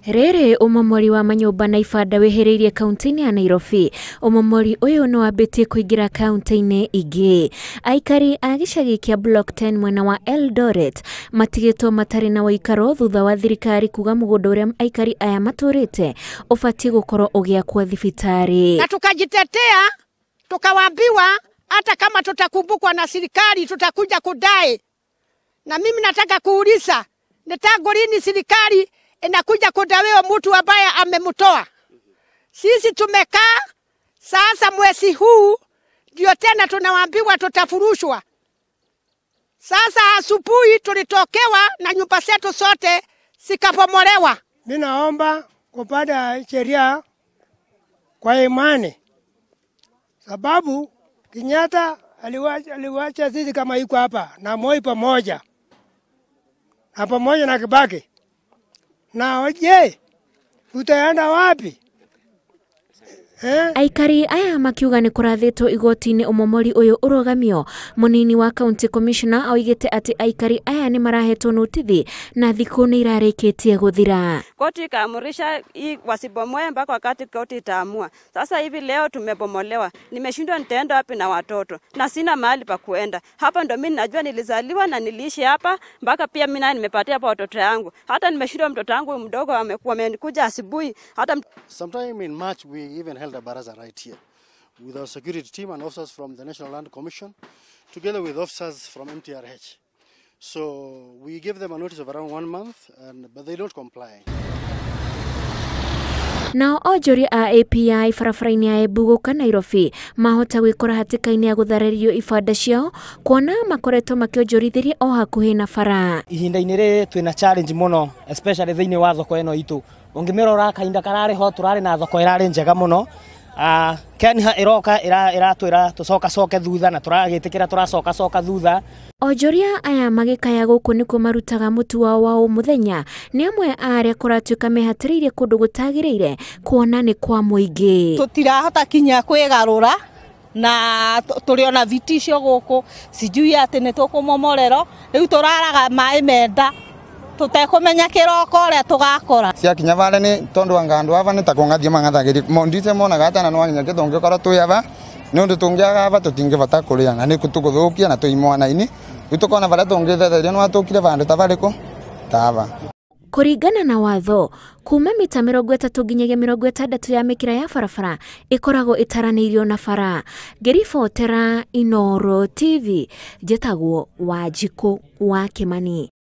Rĩrĩ ũmomori wa manyũmba na ibanda wĩhĩrĩirie kaunti-inĩ ya Nairobi. Ũmomori ũyũ nĩ wambĩtie kũingĩra kaunti-inĩ ingĩ. Aikari a gĩcagi kĩa Block 10 mwena wa Eldoret matigĩtwo matarĩ na ũikaro thutha wa thirikari kuga mũgũnda ũrĩa aikari aya matũrĩte ũbatiĩ gũkorwo ũgĩakwo thibitarĩ. Na tukajitetea, tukawaambiwa hata kama tutakumbukwa na serikali tutakuja kudai. Na mimi nataka kuuliza, ni tangu lini serikali inakuja kudawiwa mtu ambaye amemtoa? Sisi tumekaa sasa mwezi huu ndio tena tunawaambiwa tutafurushwa. Sasa asubuhi tulitokewa na nyumba zetu zote zikabomolewa. Mimi naomba kupata sheria kwa imani, sababu Kenyatta aliwacha sisi kama iko hapa na Moi pamoja na pamoja na Kibaki. Na je, utaenda wapi? Aikari aya makiuga nĩ kũrathĩtwo igoti-inĩ ũmomori ũyũ ũrũgamio. Mũnini wa county commissioner oigĩte atĩ aikari aya nĩ marahetwo notithi na thikũ nĩ irarĩkĩtie gũthira. Koti ikaamurisha wasibomoe mpaka wakati koti itaamua. Sasa hivi leo tumebomolewa. Nimeshindwa nitaenda wapi na watoto na sina mahali pa kuenda. Hapa ndo mimi najua nilizaliwa na niliishi hapa mpaka pia mimi naye nimepatia hapa watoto yangu. Hata nimeshindwa mtoto wangu mdogo amekuwa amenikuja asubuhi hata. Sometime in March we even held a baraza right here with our security team and officers from the National Land Commission together with officers from MTRH. So we gave them a notice of around 1 month, but they don't comply. Nao onjoria a API barabara-inĩ ya Embu gũka Nairobi mahota gwĩkora hatĩka-inĩ ya gũtharĩrio ibanda ciao kuona makoretwo makĩonjorithĩria o hakuhĩ na bara. Ihinda-inĩ rĩrĩ twĩna challenge mũno especially thĩinĩ wa thoko ĩno itũ. Ũngĩmĩrora kahinda kararĩ ho tũrarĩ na thoko ĩrarĩ njega mũno. Kenha ĩroka ĩratwĩra tũcokacoke thutha na tũragĩtĩkĩra tũracokacoka thutha. Onjoria aya magĩkaya gũkũ nĩkuo marutaga mũtu wao wa o mũthenya nĩ amwe a arĩa kũratuĩka mehatĩrĩirie kũndũ gũtagĩrĩire kuona nĩ kwa mũingĩ. Tũtirahota kinya kwĩgarũra na tũrĩ ona vitisho gũkũ sijui atĩ nĩ tũkũmomorerwo rĩu tũraraga maĩ menda tũtekũmenya kĩroko ũrĩa tũgakora. Ciakinya vale nĩ tondũ anga andũ ava nĩ ta kũng'athia mang'athagĩria mondite monaga atana no nginya kĩtũngĩkorwo twĩ ava nĩ ũndũ tũngĩaga ava tũtingĩbata kũrĩa na nĩ tũgũthũkia na twĩ imwana-inĩ rĩu tũkona varia tũngĩthetheria nĩ watũkire vandũ ta varĩkũ ta ava. Kũringana na watho kuma mita 30 nginyagia 60 ya mĩkĩra ya barabara ĩkoragwo ĩtaranĩirio na bara. Ngĩribotera Inooro TV njĩtagwo Wanjikũ wa Kĩmani.